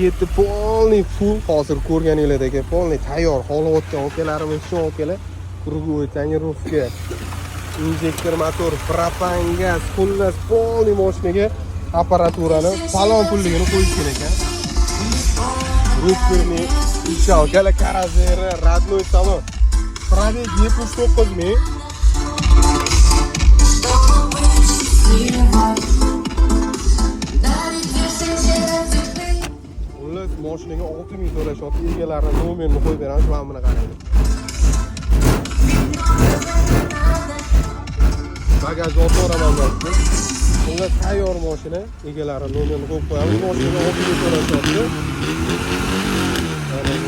7 полный full, hozir ko'rganinglardek полный tayyor. Xohlayotgan akalarimiz uchun, akalar, круговой тонировка, injektor motor, propan gaz, xullas, полный mashinaga apparaturani falon pulligini qo'yish kerak ekan. Рупорный мешалка lar, karazeri, родной salon. Пробег 79 ming. Чтобы счастливо дарить все цветы. Xullas, mashinaga 6 ming to'lashyapti. Egalarini nomerini qo'yib beramiz. Mana buni qarang. Bagaj otaveraman deyapti. Xullas, tayyor mashina. Egalari nomerini qo'yib qo'yamiz. Mashinaga 6 ming to'lashyapti. Mana